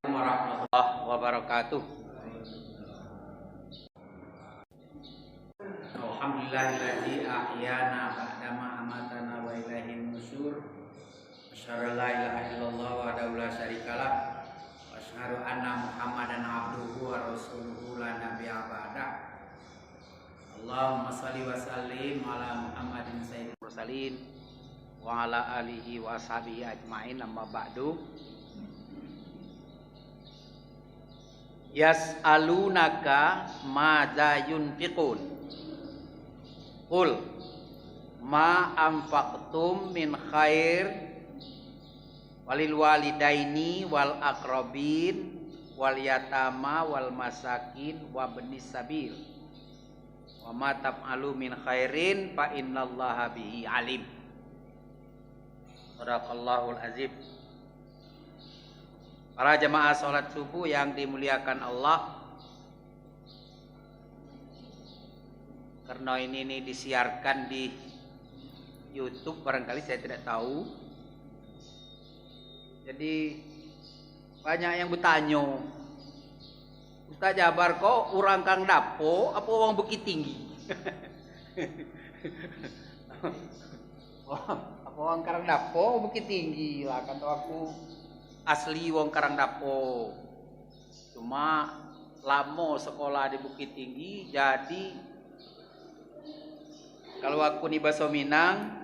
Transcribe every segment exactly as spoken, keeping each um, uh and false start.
Warahmatullahi wabarakatuh. Alhamdulillahilladzi ahyana ba'dama amatana wa ilaihin nusyur. Asyhadu an la ilaha illallah wahdahu la syarikalah. Wa asyhadu anna Muhammadan abduhu wa rasuluhu la nabiyya ba'dah. Allahumma shalli wa sallim ala Muhammadin sayyidil mursalin wa ala alihi wa ashabihi ajmain, amma ba'du. Yas'alunaka madza yunfiqun. Qul ma anfaqtum min khair falil walidaini wal aqrabin wal yatama wal masakin wabnis sabil. Wa ma taf'alu min khairin fa innallaha bihi alim. Sadaqallahul azim. Para jemaah salat subuh yang dimuliakan Allah, karena ini nih disiarkan di YouTube, barangkali saya tidak tahu. Jadi banyak yang bertanya, "Ustaz Jabar, kok orang Karang Dapo apa orang Bukit Tinggi?" Apa orang Karang Dapo, Bukit Tinggi lah, kata aku asli wong Karang Dapo. Cuma lamo sekolah di Bukit Tinggi, jadi kalau aku ni baso Minang,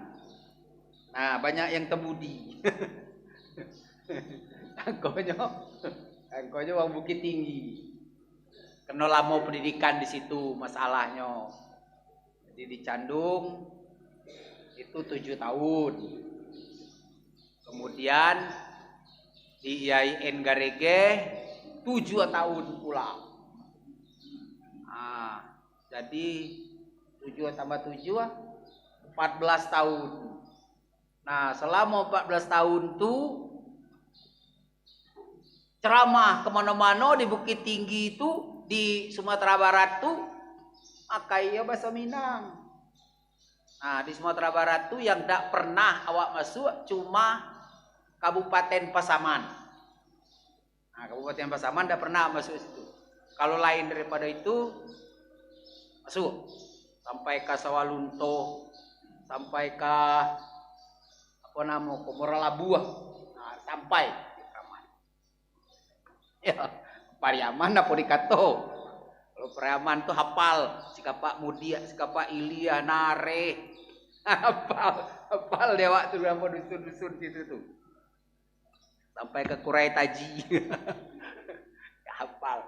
nah, banyak yang tebudi. Angkonyo, angkonyo wong Bukit Tinggi. Keno lamo pendidikan di situ masalahnyo. Jadi di Candung itu tujuh tahun. Kemudian di I A I N Garegeh tujuh tahun pula. Nah, jadi tujuh tambah tujuh, empat belas tahun. Nah, selama empat belas tahun tu ceramah kemano-mano di Bukit Tinggi tu, di Sumatera Barat tu, pakai yo baso Minang. Nah, di Sumatera Barat tu yang dak pernah awak masuk cuma Kabupaten Pasaman. Nah, Kabupaten Pasaman dak pernah masuk situ. Kalau lain daripada itu, masuk. Sampai ke Sawalunto, sampai ke, apa namo, ke Muara Labuh. Nah, sampai. Ya, Pariaman apa dikato? Kalau Pariaman tu hapal, Sikapak Mudiak, Sikapak Ilia, Nareh. Hapal, hapal dewak tu, apa dusun-dusun situ tu. Sampai ke Kurai Taji. Ya, hapal.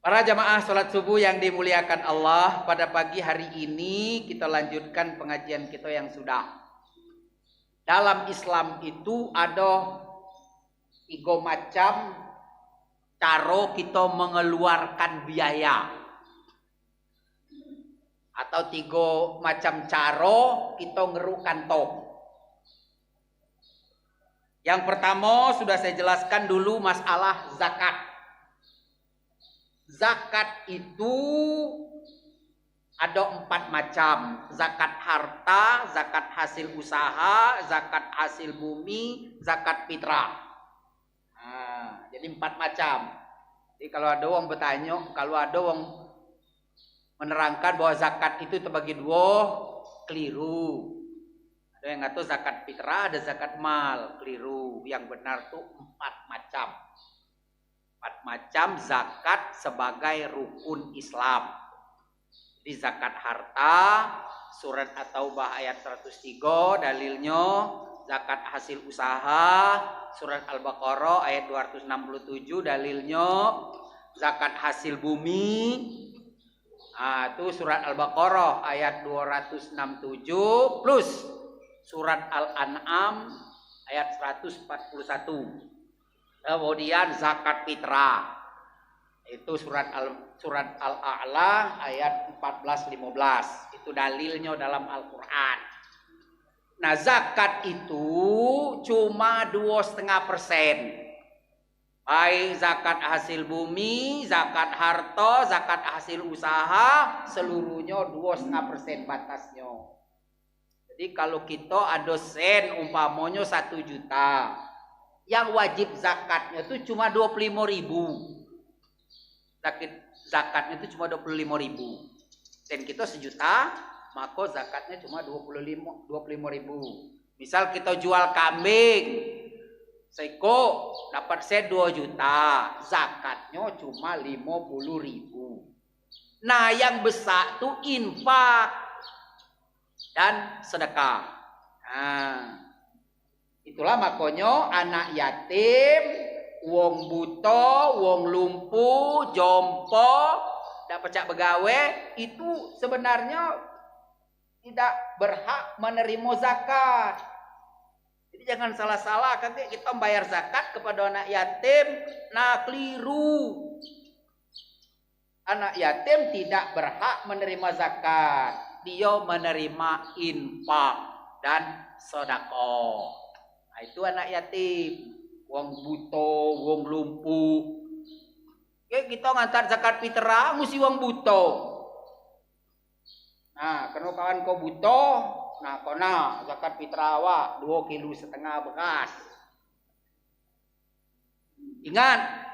Para jamaah salat subuh yang dimuliakan Allah, pada pagi hari ini kita lanjutkan pengajian kita yang sudah. Dalam Islam itu ada tiga macam cara kita mengeluarkan biaya. Atau tiga macam cara kita ngeruk kantong. Yang pertama sudah saya jelaskan dulu masalah zakat. Zakat itu ada empat macam. Zakat harta, zakat hasil usaha, zakat hasil bumi, zakat fitrah. Nah, jadi empat macam. Jadi kalau ada orang bertanya, kalau ada orang menerangkan bahwa zakat itu terbagi dua, keliru. Ada yang ngato zakat fitrah, ada zakat mal, keliru. Yang benar tu empat macam. Empat macam zakat sebagai rukun Islam. Jadi zakat harta, surat At-Taubah ayat seratus tiga dalilnyo, zakat hasil usaha, surat Al-Baqarah ayat dua ratus enam puluh tujuh dalilnyo, zakat hasil bumi, ah, tu surat Al-Baqarah ayat dua ratus enam tujuh plus surat Al-An'am ayat seratus empat puluh satu. Kemudian zakat fitrah. Itu surat Al, surat Al-A'la ayat empat belas lima belas. Itu dalilnyo dalam Al-Quran. Nah, zakat itu cuma dua setengah persen. Baik zakat hasil bumi, zakat harta, zakat hasil usaha, seluruhnyo dua setengah persen batasnyo. Jadi kalau kita ada sen, umpamonyo satu juta, yang wajib zakatnya tu cuma dua puluh lima ribu. Zakit-, zakatnya tu cuma dua puluh lima ribu. Dan kita sejuta, maka zakatnya cuma dua puluh lima, dua puluh lima ribu. Misal kita jual kambing seekor, dapat saya dua juta, zakatnya cuma lima puluh ribu. Nah, yang besar tu infak dan sedekah. Nah, itulah makonyo anak yatim, wong buto, wong lumpuh, jompo, dak pacak begawe, itu sebenarnyo tidak berhak menerima zakat. Jadi jangan salah-salah, kagek kita bayar zakat kepada anak yatim, nah keliru. Anak yatim tidak berhak menerima zakat. Dia menerima infak dan sedekah. Nah, itu anak yatim. Wong buto, wong lumpuh. Oke, kita ngantar zakat fitrah, mesti wong buto. Nah, kena kawan kau buto, nah, kena zakat fitrah awak dua kilo setengah beras. Ingat,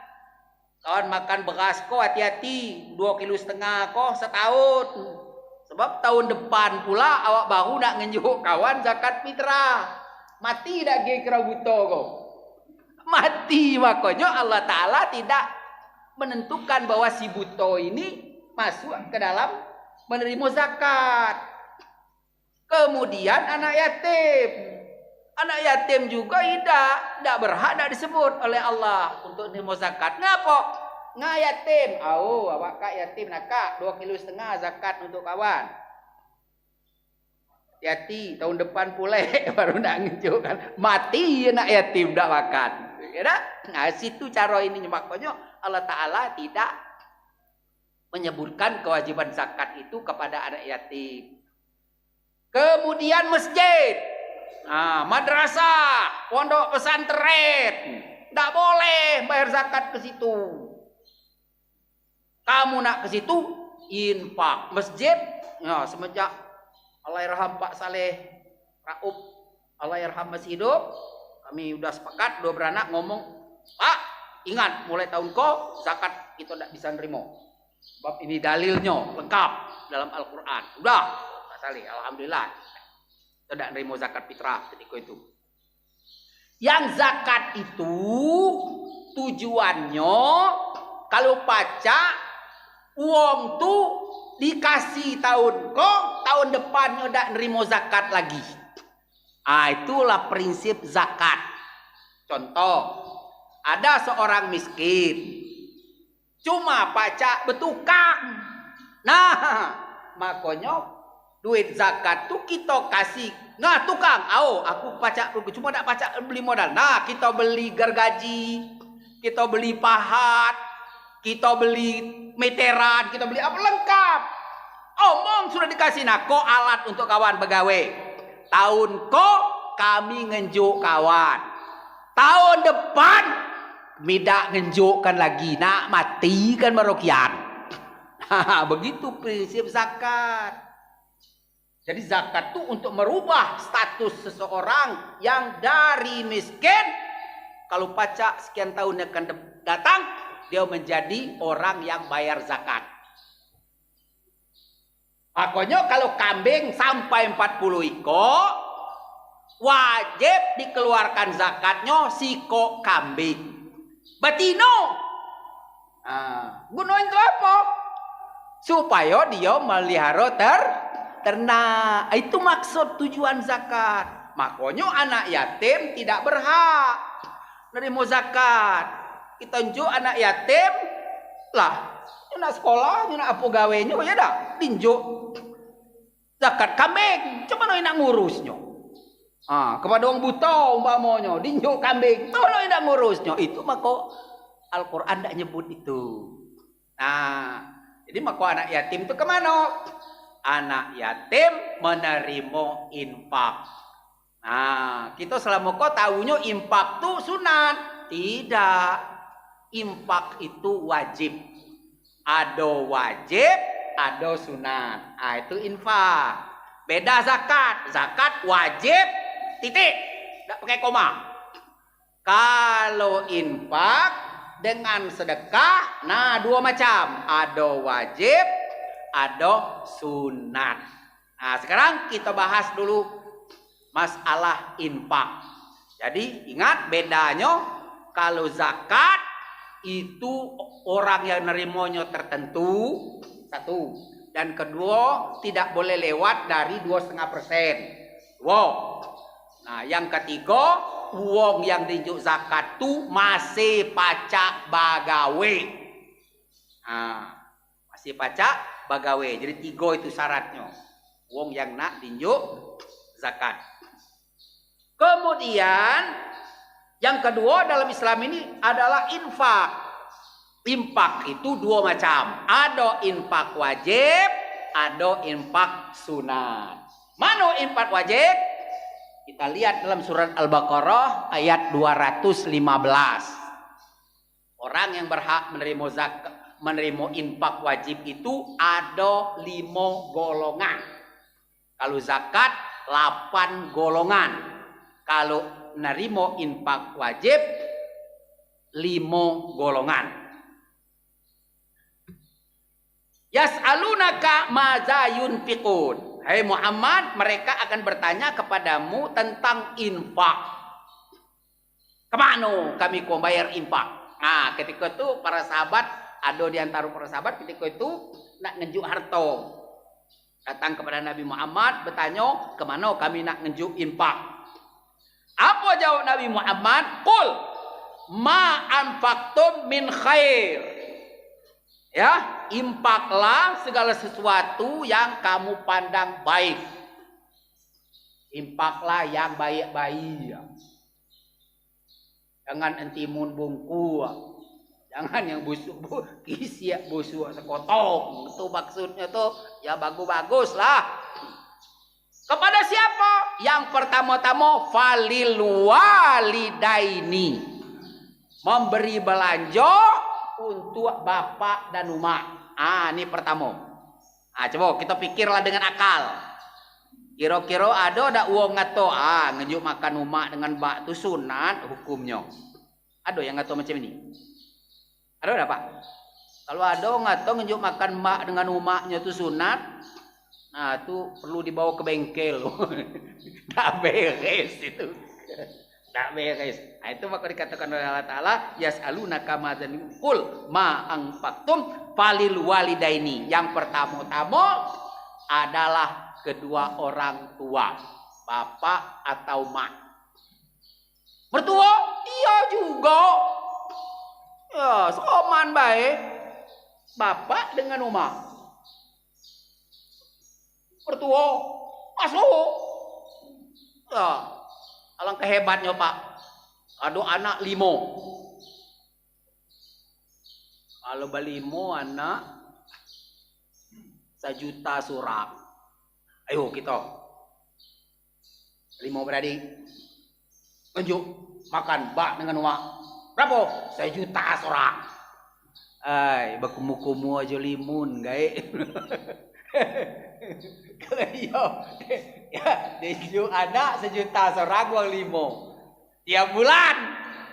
kawan makan beras ko hati-hati, dua kilo setengah ko setahun. Sebab tahun depan pula awak baru nak ngenjuk kawan zakat fitrah. Mati dak kira buto ko. Mati, makonyo Allah Ta'ala tidak menentukan bahwa si buto ini masuk ke dalam menerima zakat. Kemudian anak yatim. Anak yatim juga idak, idak berhak, idak disebut oleh Allah untuk nerima zakat. Ngapo? Nga yatim. Au, awak kak yatim, nah kak, dua kilo setengah zakat untuk kawan. Hati-hati, tahun depan pulek baru nak ngenjuk kan. Mati anak yatim dak makan. Ya dak? Nah, situ cara ini, makonyo Allah Ta'ala tidak menyebutkan kewajiban zakat itu kepada anak yatim. Kemudian masjid, nah, madrasah, pondok pesantren, ndak boleh bayar zakat ke situ. Kamu nak ke situ, infak masjid. Ya, semenjak Allahyarham Pak Saleh Raup, Allahyarham masih hidup, kami udah sepakat dua beranak ngomong, "Pak, ingat, mulai tahun ko zakat kita ndak bisa nerimo." Sebab ini dalilnyo lengkap dalam Al-Quran. Udah, Pak Saleh, alhamdulillah. Kita ndak nerimo zakat fitrah ketika itu. Yang zakat itu tujuannyo, kalu pacak uwong tu dikasih tahun ko, tahun depannyo dak nerimo zakat lagi. Ah, itulah prinsip zakat. Contoh, ada seorang miskin, cuma pacak betukang. Nah, makonyo duit zakat tu kito kasih. Nah, tukang, "Ao, aku pacak, cuma dak pacak beli modal." Nah, kito beli gergaji, kito beli pahat, kito beli meteran, kito beli apo lengkap. Omong sudah dikasih, nah, ko alat untuk kawan begawe. Tahun ko kami ngenjuk kawan. Tahun depan, mi dak ngenjukkan lagi, nak matikan baru kian. Begitu prinsip zakat. Jadi zakat tu untuk merubah status seseorang yang dari miskin, kalu pacak sekian tahun yang akan de-, datang, dia menjadi orang yang bayar zakat. Makonyo kalu kambing sampai empat puluh iko, wajib dikeluarkan zakatnyo sikok kambing. Betino. Ha, guno itu apo? Supayo dio meliharo ter-, ternak. Itu maksud tujuan zakat. Makonyo anak yatim tidak berhak nerimo zakat. Kito njuk anak yatim, lah, nyo nak sekolah, nyo nak apo gawenyo, ya dak? Dinjuk zakat kambing, cak mano nak ngurusnyo? Ha, kepada wong buta umpamonyo, dinjuk kambing, cak mano nak ngurusnyo? Itu mako Al-Quran dak nyebut itu. Nah, jadi mako anak yatim tu ke mano? Anak yatim menerimo infak. Nah, kito selamo ko taunyo infak tu sunat. Tidak. Infak itu wajib. Ado wajib, ado sunat. Ah, itu infak. Beda zakat. Zakat wajib, titik. Dak pakai koma. Kalu infak dengan sedekah, nah, duo macam, ado wajib, ado sunat. Nah, sekarang kita bahas dulu masalah infak. Jadi, ingat bedanyo, kalu zakat itu orang yang nerimonyo tertentu, satu. Dan keduo, tidak boleh lewat dari duo setengah persen. Duo. Nah, yang ketigo, uwong yang dienjuk zakat tu masih pacak bagawe. Nah, masih pacak bagawe. Jadi, tigo itu syaratnyo. Wong yang nak dienjuk zakat. Kemudian, yang keduo dalam Islam ini adalah infak. Infak itu duo macam. Ado infak wajib, ado infak sunat. Mano infak wajib? Kita lihat dalam surat Al-Baqarah ayat duo ratus lima belas. Orang yang berhak menerima zakat, menerima infak wajib itu ado limo golongan. Kalu zakat, lapan golongan. Kalu nerimo infak wajib, limo golongan. Yas'alunaka madza yunfiqun. Hai Muhammad, mereka akan bertanya kepadamu tentang infak. Kemano kami ku bayar infak? Nah, ketika tu para sahabat, ado di antara para sahabat ketika itu nak ngenjuk harto. Datang kepada Nabi Muhammad, bertanyo, "Kemano kami nak ngenjuk infak?" Apa jawab Nabi Muhammad? "Qul ma anfaqtum min khair." Ya, infaklah segala sesuatu yang kamu pandang baik. Infaklah yang baik-baik. Jangan entimun bungkuk. Jangan yang busuk, bu-, kisiak busuk sekotong. Itu maksudnya tu, ya bagus-bagus lah. Kepada siapa? Yang pertama-tama, falil walidaini. Memberi belanja untuk bapak dan umak. Ah, ni pertama. Ah, coba kita pikirlah dengan akal. Kira-kira ado dak wong ngato, ah, ngenjuk makan umak dengan bak tu sunat hukumnyo? Ado yang ngato macam ini? Ado dak, Pak? Kalu ado ngato ngenjuk makan bak dengan umaknyo tu sunat, nah, tu perlu dibawa ke bengkel. Dak beres itu. Dak beres. Nah, itu maka dikatakan oleh Allah Taala, "Yas'alunaka madzan qul ma anfaqtum falil walidaini." Yang pertama-tama adalah kedua orang tua, bapak atau mak. Mertua, iya juga. Ya, soman bae. Bapak dengan umak. Mertua, masuk. Ya, alangkah hebatnya, Pak. Ado anak limo. Kalu belimo anak, sejuta surang. Ayo kita. Limo beradik. Ngenjuk makan bak dengan umak. Berapo? Sejuta surang. Ai, bekumu-kumu aja limun, gaek. Iyo. Ya, dienjuk anak sejuta surang wong limo. Tiap bulan.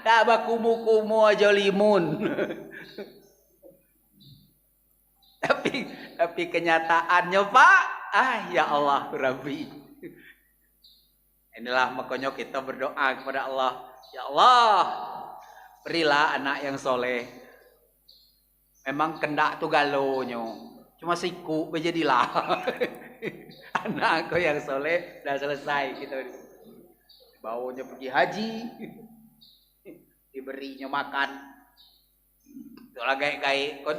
Dak bekumu-kumu aja limun. Tapi, tapi kenyataannya, Pak, ah, ya Allah, Rabbi. Inilah makanya kita berdoa kepada Allah, "Ya Allah, berilah anak yang soleh." Memang kendak tu galonyo, cuma siku bejadilah. Anak ko yang soleh dah selesai kita. Bawanyo pergi haji, diberinyo makan. Itulah gaek-gaek kon.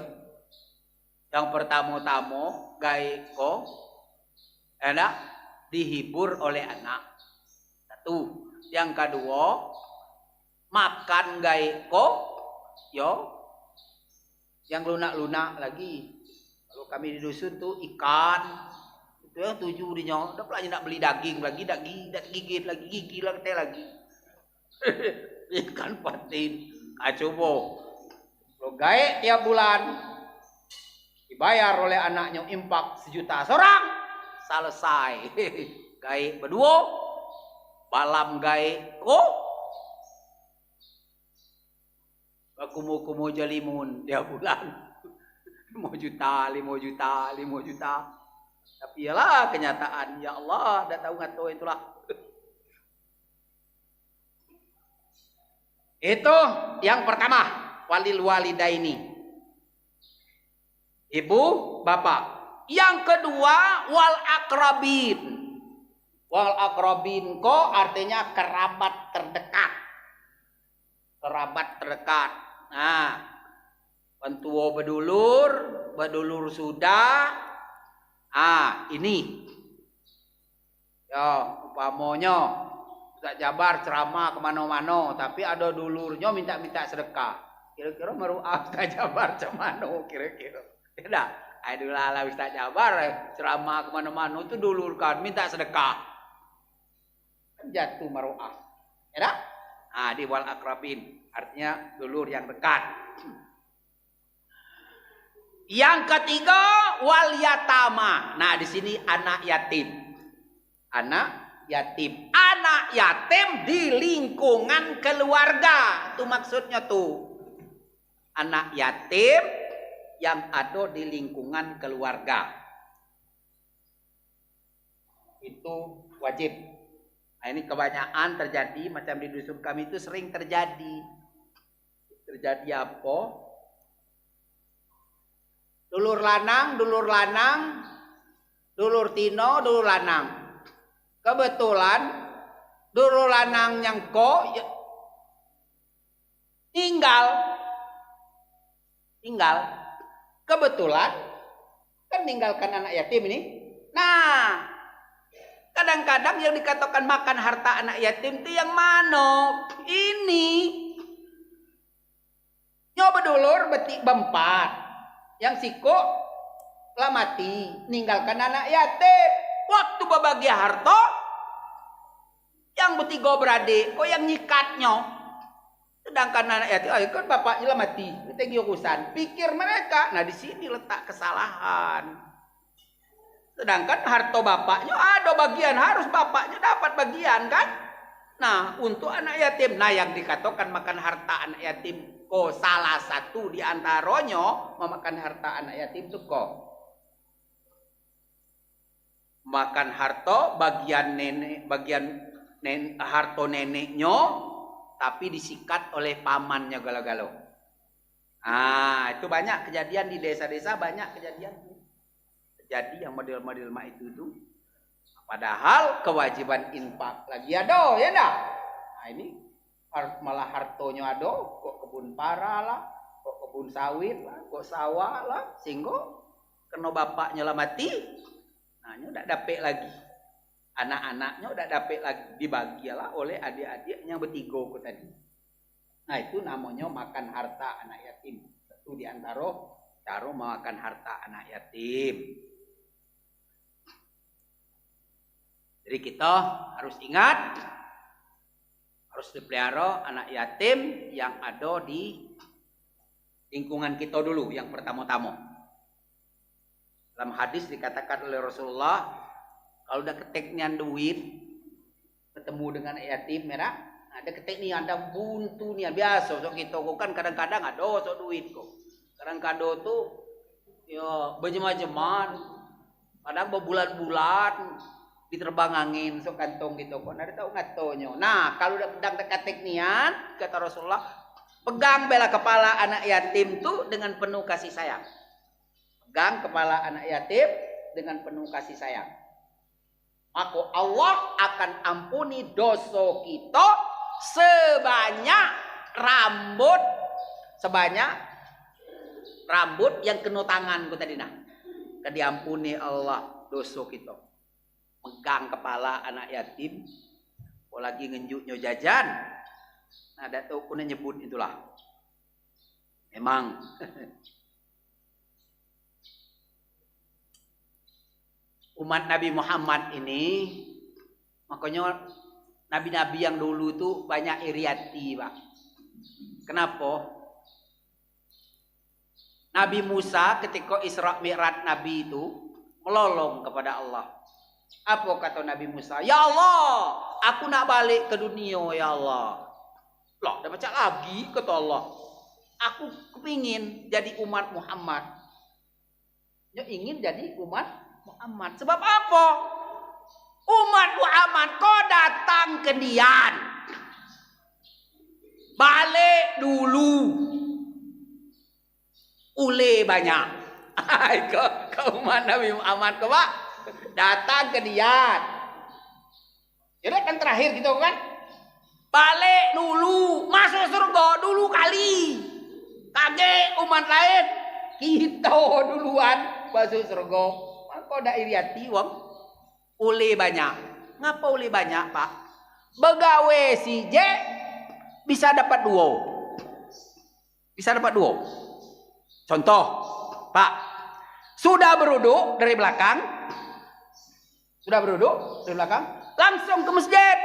Yang pertamo-tamo, gaek ko, enak dihibur oleh anak. Satu. Yang kaduo, makan gaek ko, yo, yang lunak-lunak lagi. Kalu kami di dusun tu ikan, itu yang tuju dinyo. Dak pula nak beli daging lagi, dak gi-, dak gigit lagi, gigi lah kete lagi. Ikan patin. Ah, cubo. Kalu gaek tiap bulan dibayar oleh anaknyo infak sejuta seorang, selesai. Gaek beduo, balam gaek ko, Kumu-kumu jelimun tiap bulan. Limo juta, limo juta, limo juta. Tapi iyalah kenyataan, ya Allah, dak tahu ngato itulah. Itu yang pertama, walil walidaini. Ibu, bapak. Yang kedua, wal akrabin. Wal akrabin ko artinya kerabat terdekat. Kerabat terdekat. Nah, wong tuo bedulur, bedulur sudah. Ah, ini. Yo, umpamonyo Ustaz Jabar ceramah ke mano-mano, tapi ado dulurnyo minta-minta sedekah. Kiro-kiro meruah Ustaz Jabar cak mano kiro-kiro? Yo dah, ai dulu lah Ustaz Jabar, eh, ceramah ke mano-mano tu dulur kan minta sedekah. Kan jatuh meruah. Yo dah? Ah, di wal akrabin, artinya dulur yang dekat. Yang ketiga, wal yatama. Nah, di sini anak yatim. Anak yatim. Anak yatim di lingkungan keluarga. Itu maksudnya tu. Anak yatim yang ada di lingkungan keluarga. Itu wajib. Nah, ini kebanyakan terjadi, macam di dusun kami itu sering terjadi. Terjadi apa? Dulur lanang, dulur lanang, dulur tino, dulur lanang. Kebetulan dulur lanang nyangko ya, tinggal. Tinggal. Kebetulan kan ninggalkan anak yatim ini. Nah, kadang-kadang yang dikatakan makan harta anak yatim itu yang mano? Ini. Nyo bedulur betik bempat. Yang sikok lah mati, ninggalkan anak yatim. Waktu bebagi harta, yang betigo beradik, kok yang nyikatnyo. Sedangkan anak yatim, "Ayo kan bapaknyo lah mati, kita lagi urusan." Pikir mereka. Nah, di sini letak kesalahan. Sedangkan harta bapaknyo ado bagian, harus bapaknyo dapat bagian kan. Nah, untuk anak yatim, nah yang dikatakan makan harta anak yatim, ko salah satu di antaronyo memakan harta anak yatim tu ko. Makan harta bagian nenek, bagian nen, harta neneknyo, tapi disikat oleh pamannya galo-galo. Ah, itu banyak kejadian di desa-desa, banyak kejadian. Terjadi yang model-model mak itu tu. Padahal kewajiban infak lagi ado, ya dah? Nah, ini har-, malah hartonyo ado, kok kebun para lah, kok kebun sawit lah, kok sawah lah, sehingga keno bapaknyo lah mati. Nah, nyo dak dapek lagi. Anak-anaknyo dak dapek lagi, dibagilah oleh adik-adik yang betigo ko tadi. Nah, itu namonyo makan harta anak yatim. Itu di antaro caro makan harta anak yatim. Jadi kita harus ingat, harus dipelihara anak yatim yang ado di lingkungan kita dulu yang pertamo-tamo. Dalam hadis dikatakan oleh Rasulullah, kalau dak ketek nian duit, ketemu dengan anak yatim, ya dak? Nah, dak ketek nian, dak buntu nian. Biaso sok kita ko kan kadang-kadang ado sok duit ko. Kadang kado tu, ya, berjemajeman. Kadang bebulan-bulan diterbang angin sok kantong kita ko. Nah, dak tau ngatonyo. Nah, kalau dak, dak ketek nian, kata Rasulullah, pegang bela kepala anak yatim tu dengan penuh kasih sayang. Pegang kepala anak yatim dengan penuh kasih sayang. Maka Allah akan ampuni dosa kita sebanyak rambut, sebanyak rambut yang kena tangan ku tadi nah. Akan diampuni Allah dosa kita. Megang kepala anak yatim, kok lagi ngenjuknyo jajan. Nah, dak tau ku nak nyebut itulah. Memang. Umat Nabi Muhammad ini, makonyo nabi-nabi yang dulu tu banyak iri hati, Pak. Kenapo? Nabi Musa ketiko Isra Mi'raj Nabi itu melolong kepada Allah. Apo kato Nabi Musa? "Ya Allah, aku nak balek ke dunio, ya Allah." "Lah, dak pacak lagi," kato Allah. Aku kepingin jadi umat Muhammad. Nyo ingin jadi umat Muhammad. Sebab apo? Umat Muhammad ko datang ke nian. Balek dulu. Ule banyak. Iko, iko umat Nabi Muhammad ko, Pak. Datang ke nian. Jadi kan terakhir kito kan. Balek dulu, masuk surga dulu kali. Kagek umat lain, kito duluan masuk surga. Mako dak iri hati wong. Ule banyak. Ngapo ule banyak, Pak? Begawe sijek bisa dapat duo. Bisa dapat duo. Contoh, Pak, sudah beruduk dari belakang, sudah beruduk dari belakang, langsung ke masjid.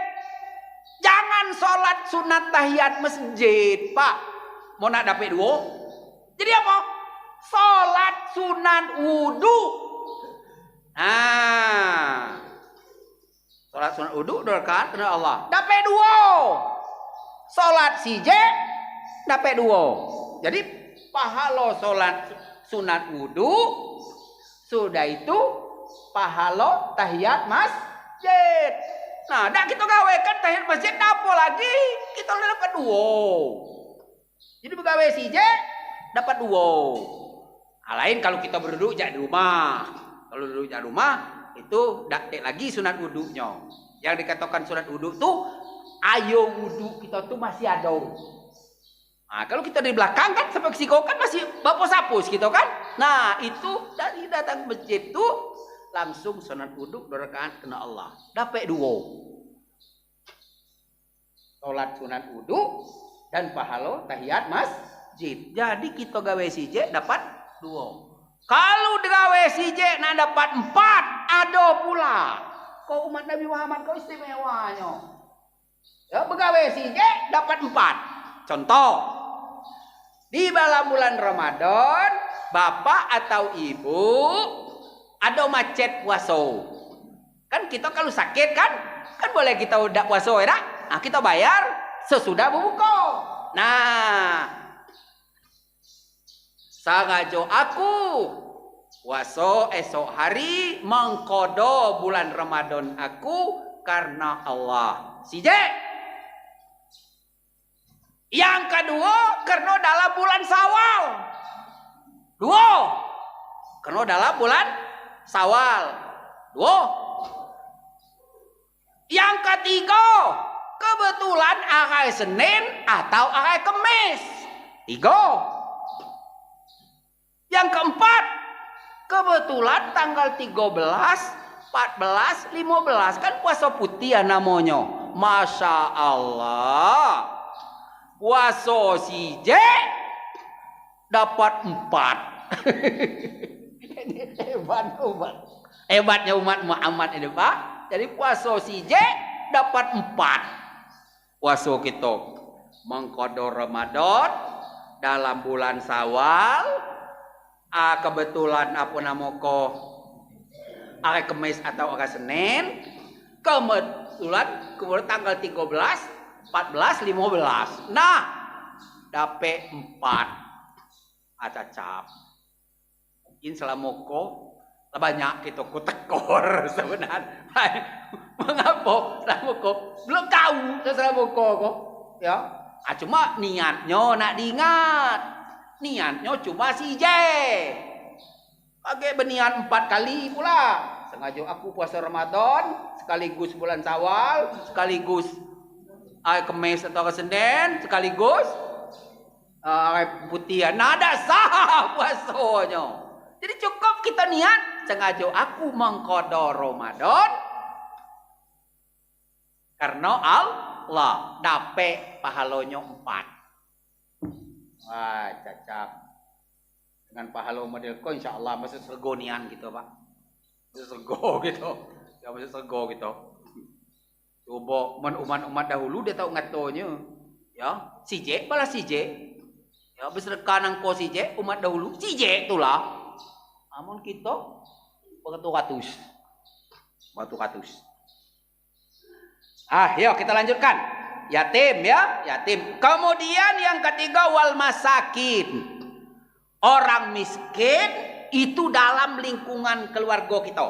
Jangan sholat sunat tahiyat masjid, Pak. Mau nak dapat duo. Jadi apa? Sholat sunat wudu. Nah, sholat sunat wudu dua rakaat karena Allah. Dapat duo. Sholat sijek dapat duo. Jadi pahalo sholat sunat wudu, sudah itu pahalo tahiyat masjid. Nah, dak kito gawekan tahiyat masjid, dak apo lagi, kito dapat duo. Jadi begawe sijek dapat duo. Nah, lain kalu kito beruduk jak di rumah. Kalu duduk jak rumah, itu dak tek lagi sunat wuduknyo. Yang dikatakan sunat wuduk tu, ayo wuduk kito tu masih ado. Nah, kalu kito di belakang kan sampai ke siko kan masih bapos-apos kito kan. Nah, itu dari datang masjid tu langsung sunat wuduk dua rakaat kena Allah. Dapat duo. Sholat sunat wudu dan pahalo tahiyat masjid. Jadi kito gawe sijek dapat duo. Kalu digawe sijek nak dapat empat, ado pula. Kok umat Nabi Muhammad kok istimewanyo? Ya, begawe sijek dapat empat. Contoh, di dalam bulan Ramadan, bapak atau ibu ado macet puaso. Kan kito kalu sakit kan, kan boleh kito dak puaso, ya dak? Nah, kito bayar sesudah bebuko. Nah, sangajo aku puaso esok hari mengkodo bulan Ramadan aku karena Allah. Sijek. Yang keduo, kerno dalam bulan Sawal. Duo, kerno dalam bulan Sawal. Duo. Yang ketigo, kebetulan ahai Senin atau ahai Kemis. Tigo. Yang keempat, kebetulan tanggal tigo belas, empat belas, limo belas kan puaso putiah namonyo. Masya Allah. Puaso sijek dapat empat. Ini hebat umat. Hebatnya umat Muhammad ini, Pak. Jadi puaso sijek dapat empat. Puaso kito mengkodo Ramadan dalam bulan Sawal, ah, kebetulan apo namo ko, hari Kemis atau hari Senin, kebetulan, kemudian tanggal tigo belas, empat belas, limo belas. Nah, dapat empat. Ah, cacap. Mungkin selamo ko lah banyak kito ko tekor sebenarnyo. Mengapo selamo ko? Belum tahu selamo ko ko. Ya. Ah, cuma niatnyo nak diingat. Niatnyo cuma sijek. Kagek beniat empat kali pula. Sengajo aku puasa Ramadan, sekaligus bulan Sawal, sekaligus hari Kemis atau hari Senin, sekaligus Ah, putih, nah, dak sah puasonyo. Jadi cukup kito niat, sengajo aku mengkodo Ramadan karno Allah, dapek pahalonyo empat. Wah, cacap. Dengan pahalo model ko, insya Allah masuk surga nian kito, Pak. Masuk surga kito. Ya, masuk surga kito. Cubo, men umat-umat dahulu dio tau ngatonyo, ya, sijek balas sijek. Ya, besedekah nangko sijek, umat dahulu sijek tulah. Amun kito beratus-ratus. Beratus-ratus. Ah, yo, kita lanjutkan. Yatim ya, yatim. Kemudian yang ketiga, wal masakin. Orang miskin itu dalam lingkungan keluarga kita.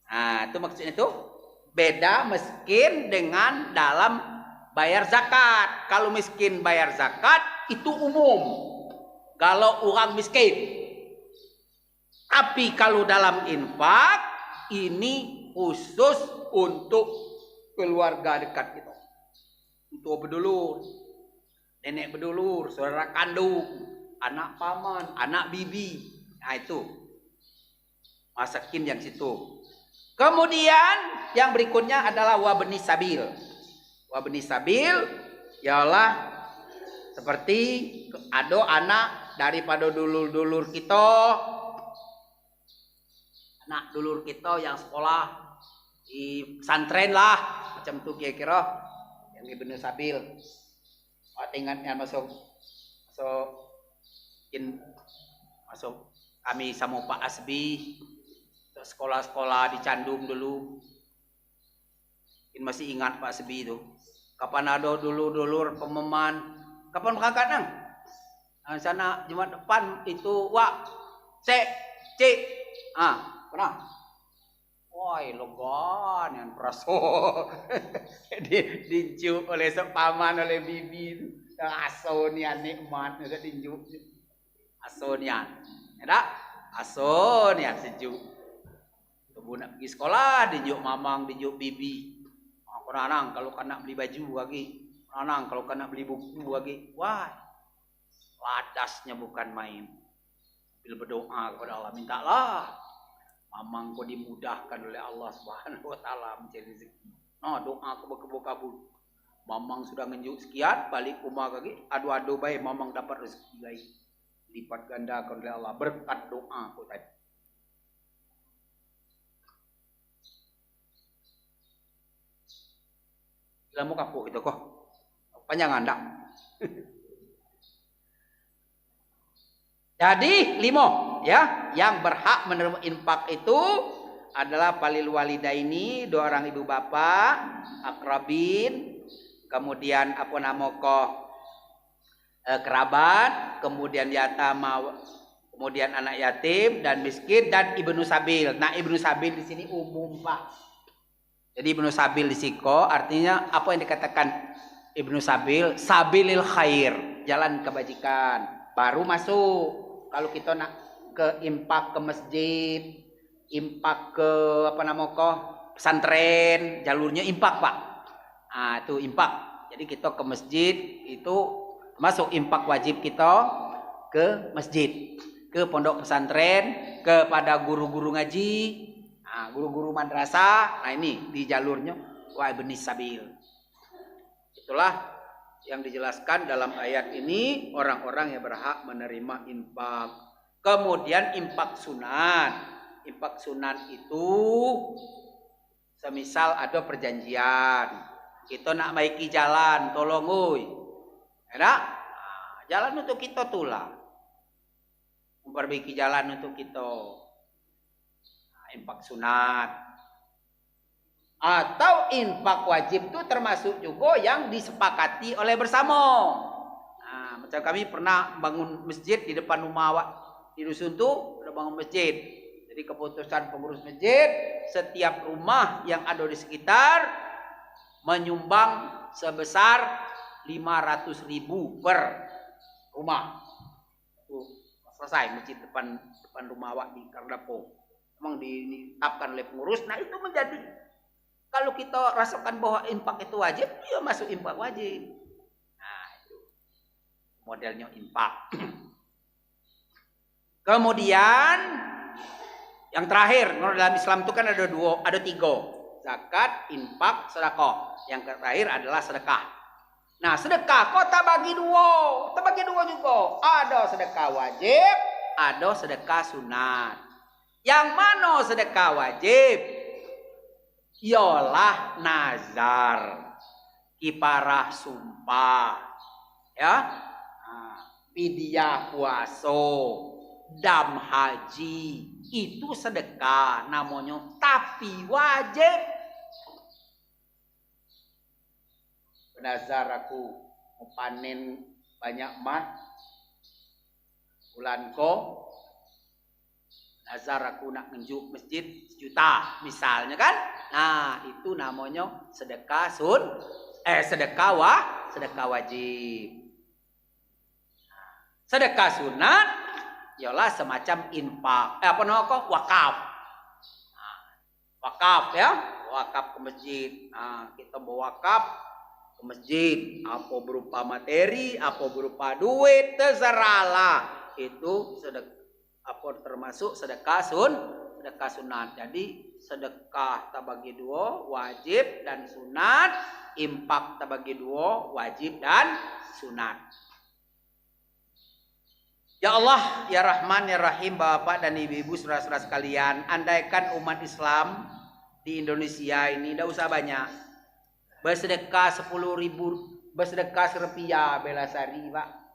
Nah, itu maksudnya itu beda miskin dengan dalam bayar zakat. Kalau miskin bayar zakat itu umum. Kalau orang miskin. Tapi kalau dalam infak ini khusus untuk keluarga dekat kita. Untuk bedulur, nenek bedulur, saudara kandung, anak paman, anak bibi. Nah, itu. Masakin yang situ. Kemudian yang berikutnya adalah wabni sabil. Wabni sabil ialah seperti ado anak daripada dulur-dulur kita, anak dulur kita yang sekolah di pesantren lah, macam tu kira-kira, yang ibnu sabil. Awak teringat nian masuk, masuk, kin, masuk kami samo Pak Asbi, sekolah-sekolah di Candum dulu. Kin masih ingat Pak Asbi tu. Kapan ado dulur-dulur pememan, kapan berangkat nang? Nang sana Jumat depan itu, wak, sek, cik. Ah, pernah. Woi, lega nian peraso. Di, dinjuk oleh sepaman, oleh bibi tu. Aso nian nikmat dak dinjuk. Aso nian. Ya dak? Aso nian sejuk. Tubuh nak pergi sekolah, dinjuk mamang, dinjuk bibi. Aku nanang kalau kena beli baju lagi. Nanang kalau kena beli buku lagi. Wah, ladasnya bukan main. Bila berdoa kepada Allah, mintalah. Mamang kau dimudahkan oleh Allah Subhanahu wa taala mencari rezeki. Nah, doa kau berkabul-kabul. Mamang sudah ngenjuk sekian, balik rumah lagi, adu-adu bae mamang dapat rezeki lain. Lipat gandakan oleh Allah berkat doa kau tadi. Lamo kapok itu kok. Panjangan dak? Jadi limo ya, yang berhak menerima infak itu adalah falil walidaini, dua orang ibu bapak, akrabin, kemudian apa nama ko, eh, kerabat, kemudian yatama, kemudian anak yatim dan miskin dan ibnu sabil. Nah, ibnu sabil di sini umum, Pak. Jadi ibnu sabil di siko artinya apa yang dikatakan ibnu sabil? Sabilil khair, jalan kebajikan. Baru masuk. Kalau kita nak ke infak ke masjid, infak ke apa nama ko, pesantren, jalurnya infak, Pak. Ah, itu infak. Jadi kita ke masjid itu masuk infak wajib kita ke masjid, ke pondok pesantren, kepada guru-guru ngaji. Nah, guru-guru madrasah, nah ini di jalurnya wa ibnis sabil. Itulah yang dijelaskan dalam ayat ini, orang-orang yang berhak menerima infak. Kemudian infak sunat. Infak sunat itu semisal ada perjanjian, kita nak maiki jalan, tolong oi. Ya dak? Nah, jalan untuk kita tulah. Memperbaiki jalan untuk kita. Nah, infak sunat. Atau infak wajib tu termasuk juga yang disepakati oleh bersama. Nah, macam kami pernah bangun masjid di depan rumah awak di dusun tu, udah bangun masjid. Jadi keputusan pengurus masjid, setiap rumah yang ada di sekitar menyumbang sebesar lima ratus ribu per rumah. Tu selesai masjid depan, depan rumah awak di Kardapo. Memang di, ditetapkan oleh pengurus. Nah, itu menjadi, kalau kita rasakan bahwa infak itu wajib, ya masuk infak wajib. Nah, itu modelnya infak. Kemudian yang terakhir, menurut dalam Islam itu kan ada dua, ada tiga. Zakat, infak, sedekah. Yang terakhir adalah sedekah. Nah, sedekah kau tak bagi dua, tak bagi dua juga. Ada sedekah wajib, ada sedekah sunat. Yang mana sedekah wajib? Ialah nazar, kiparah sumpah, ya. Nah, pidiah puaso, dam haji, itu sedekah namonyo, tapi wajib. Benazar aku mau panen banyak emas bulan ko, nazar aku nak ngenjuk masjid sejuta, misalnya kan. Nah, itu namonyo sedekah sun-, eh, sedekah wa-, sedekah wajib. Sedekah sunat ialah semacam infak, eh, apa nama kok? Wakaf. Nah, wakaf ya, wakaf ke masjid. Nah, kita berwakaf ke masjid, apa berupa materi, apa berupa duit, terserahlah. Itu sedek-, apa termasuk sedekah sun-, sedekah sunat. Jadi sedekah terbagi dua, wajib dan sunat, infak terbagi dua, wajib dan sunat. Ya Allah, ya Rahman, ya Rahim, Bapak dan Ibu-ibu, saudara-saudara sekalian, andaikan umat Islam di Indonesia ini ndak usah banyak, bersedekah sepuluh ribu, bersedekah serupiah bela sehari, Pak.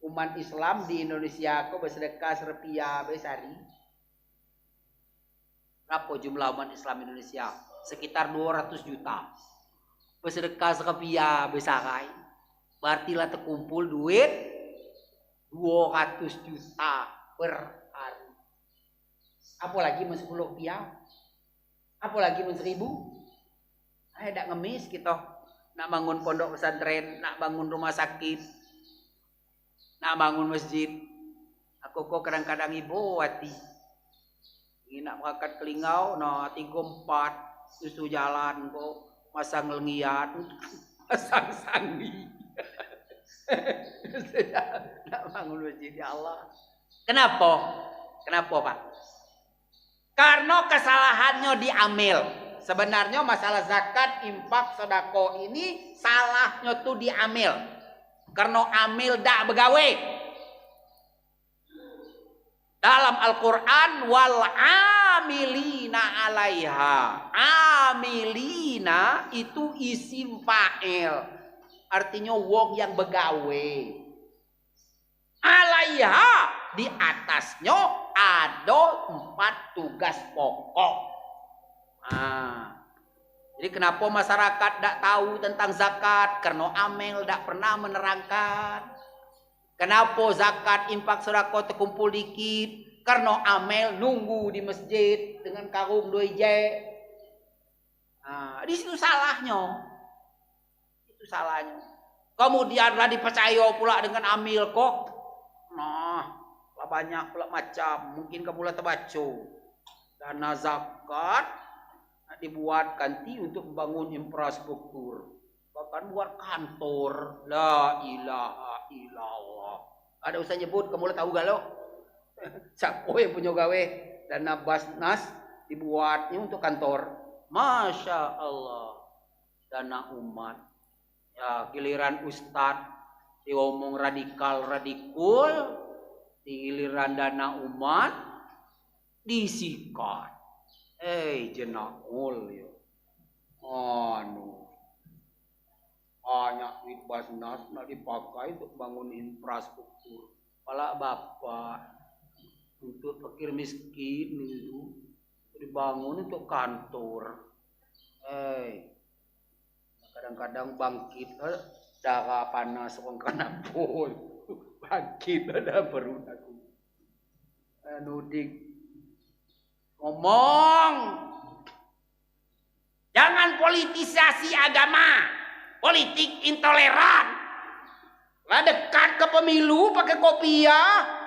Umat Islam di Indonesia ko bersedekah serupiah be sehari. Berapo jumlah umat Islam Indonesia? Sekitar dua ratus juta. Bersedekah serupiah be sehari, berarti lah terkumpul duit dua ratus juta per hari. Apalagi men sepuluh rupiah? Apalagi men seribu? Ai, dak ngemis kita nak bangun pondok pesantren, nak bangun rumah sakit, nak bangun masjid. Aku ko kadang-kadang ibo hati. Ini nak berangkat ke Linggau, nah, tiga empat susu jalan ko, masang lengian, masang sandi. Nak bangun masjid, ya Allah. Kenapa? Kenapa, Pak? Karena kesalahannya di amil. Sebenarnya masalah zakat, infak, sedekah ini salahnya tu di amil. Karena amil dak begawe. Dalam Al-Quran, wal amilina alaiha. Amilina itu isim fa'il. Artinya wong yang begawe. Alaiha, di atasnyo ado empat tugas pokok. Nah, jadi kenapa masyarakat dak tahu tentang zakat? Karena amil dak pernah menerangkan. Kenapa zakat, infak, sedekah terkumpul dikit? Karena amil nunggu di masjid dengan karung dua ijek. Nah, di situ salahnyo. Itu salahnyo. Kemudian lah dipercaya pula dengan amil kok. Nah, lah banyak pula macam. Mungkin kamu lah terbaca. Dana zakat nak dibuat kanti untuk membangun infrastruktur. Bahkan buat kantor. La ilaha illallah. Ada usah nyebut, kamu lah tahu galo. Siapa yang punya gawe? Dana Basnas dibuatnya untuk kantor. Masya Allah. Dana umat. Ya, giliran ustad diomong radikal-radikul, di giliran dana umat disikat. Eh, jenakul ya. Anu, banyak duit Basnas nak dipakai untuk bangun infrastruktur. Pala bapak untuk fakir miskin itu dibangun untuk kantor. Eh, kadang-kadang bangkit, eh, darah panas orang kanapol. Bangkit, eh, darah perut aku. Eh, nudik. Ngomong. Jangan politisasi agama. Politik intoleran. Lah dekat ke pemilu pakai kopiah.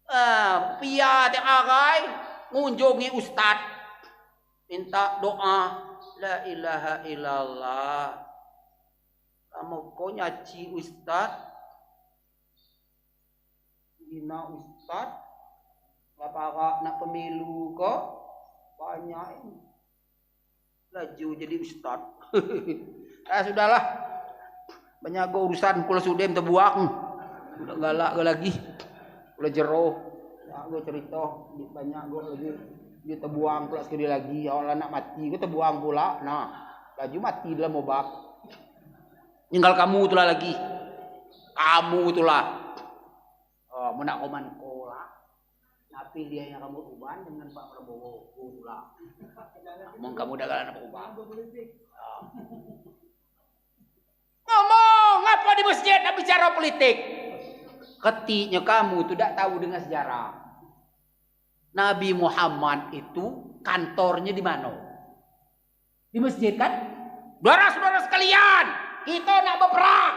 Ah, pia tiap hari ngunjungi ustad, minta doa. La ilaha illallah. Kamu ko nyaci ustad, hina ustad, lah parak nak pemilu ko, banyak ini. Laju jadi ustad. Ah, sudahlah. Banyak go urusan, kula sudem tebuang. Dak galak go lagi. Kula jero. Banyak go cerita, banyak go lagi. Dia tebuang pula sekali lagi. Awak lah nak mati, go tebuang pula. Nah, laju mati dalam obak. Tinggal kamu itulah lagi. Kamu itulah. Oh, mun nak koman kolah. Tapi dia yang rambut uban dengan Pak Prabowo. Oh, itulah. Mun kamu dah galak nak berubah. Ya. Ngomong apa di masjid nak bicara politik? Ketiknya kamu tu dak tahu dengan sejarah. Nabi Muhammad itu kantornya di mana? Di masjid kan? Saudara-saudara sekalian, kita nak berperang.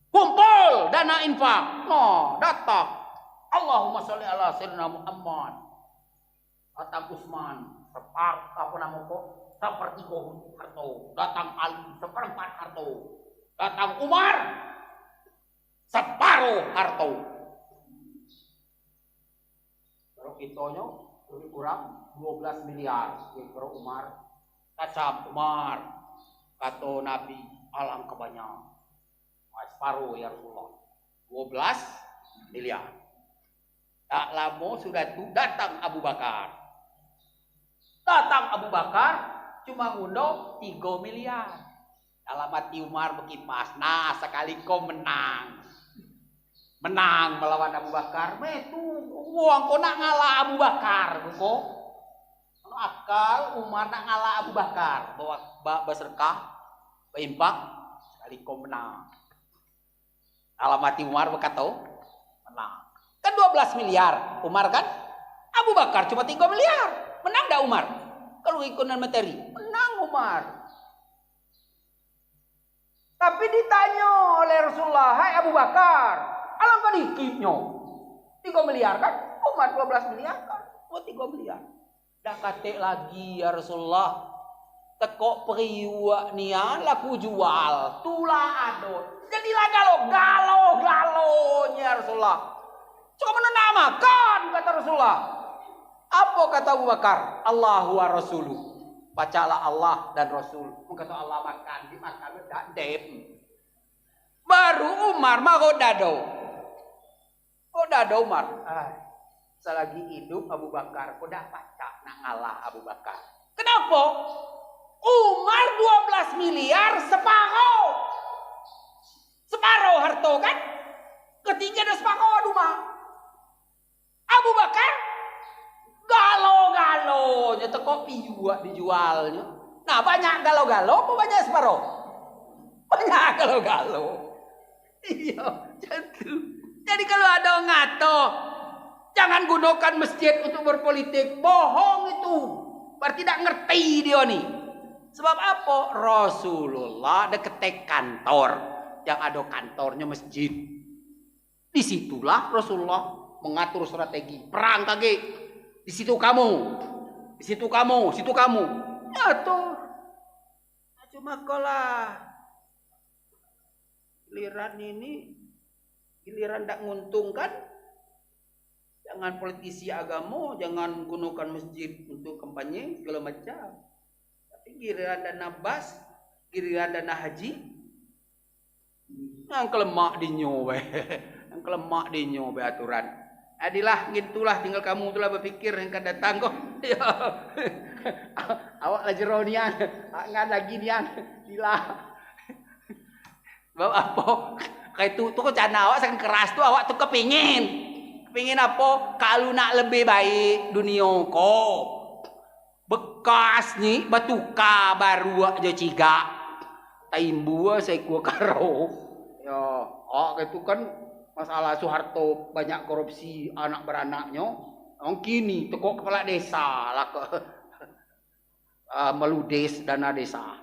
Kumpul dana infak. Nah, datang. Allahumma sholli ala sayyidina Muhammad. Datang Usman, separ, apa nama kok? Sepertiga harta. Datang Ali, seperempat harta. Datang Umar, separuh harta. Kalau kitonyo lebih kurang dua belas miliar, kira Umar. Kacam Umar, kata Nabi, alangkah banyak. Wah, separuh ya Rasulullah. Dua belas miliar. Tak lama sudah tu datang Abu Bakar. Datang Abu Bakar, cuma ngundang tiga miliar. Dalam hati Umar bekipas, nah, sekali ko menang. Menang melawan Abu Bakar. Meh tu, wong ko nak ngalah Abu Bakar, ko. Akal Umar nak ngalah Abu Bakar, bawa ba, bersedekah, berinfak, sekali ko menang. Dalam hati Umar bekato, menang. Kan dua belas miliar Umar kan? Abu Bakar cuma tiga miliar. Menang dak Umar? Kalau ikunan materi, menang Umar. Tapi ditanyo oleh Rasulullah, "Hai Abu Bakar, alangkah dikitnyo. Tiga miliar kan? Umar dua belas miliar kan? Buat tiga miliar." Dah katek lagi, ya Rasulullah. Tekok periuk nian laku jual. Tulah ado. Jadilah galo, galo, galo nye, ya Rasulullah. Cuma nak makan, kata Rasulullah. Apa kata Abu Bakar? "Allahu wa rasuluh." Bacalah Allah dan Rasul. Mun kata Allah makan, dimakan dak dem. Baru Umar marot dado. Kok dak ado Umar? Ah, selagi hidup Abu Bakar, kok dak pacak nak ngalah Abu Bakar. Kenapa? Umar dua belas miliar separo. Separo harto kan? Ketinggi ado separo rumah. Abu Bakar galo-galonyo tekok piuak dijualnyo. Nah, banyak galo-galo apa banyak separo? Banyak galo-galo. Iyo, macam tu. Jadi kalau ado ngato, "Jangan gunokan masjid untuk berpolitik," bohong itu. Berarti dak ngerti dio ni. Sebab apo? Rasulullah deketek kantor. Yang ado kantornyo masjid. Di situlah Rasulullah mengatur strategi perang kagek. Di situ kamu, di situ kamu, situ kamu. Ngatur. Cuma kolah giliran ini, giliran dak nguntungkan, jangan politisi agamo, jangan gunokan masjid untuk kampanye, segalo macam. Tapi giliran dana bas, giliran dana haji, nang kelemak dinyo be. Nang kelemak dinyo be aturan. Adilah, gitulah, tinggal kamu tulah bepikir yang akan datang kok. Yo. Awak lah jero nian, awak ngan lagi nian. Dilah. Sebab apo? Kayak tu, tu rencana awak saking keras tu, awak tu kepingin. Kepingin apo? Kalu nak lebih baik dunio ko. Bekas ni batuka baruak jo cigak. Taimbua seikua karo. Yo, awak itu kan masalah Soeharto banyak korupsi anak beranaknyo. Wong kini tekok kepala desa lah ke, ah, meludes dana desa.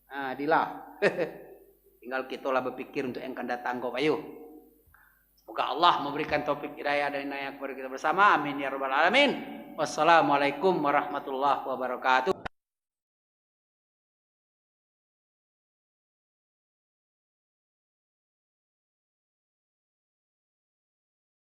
Nah, dilah. Tinggal kito lah bepikir untuk yang akan datang kok, ayo. Semoga Allah memberikan taufik hidayah dan inayah kepada kita bersama. Amin ya rabbal alamin. Wassalamualaikum warahmatullahi wabarakatuh.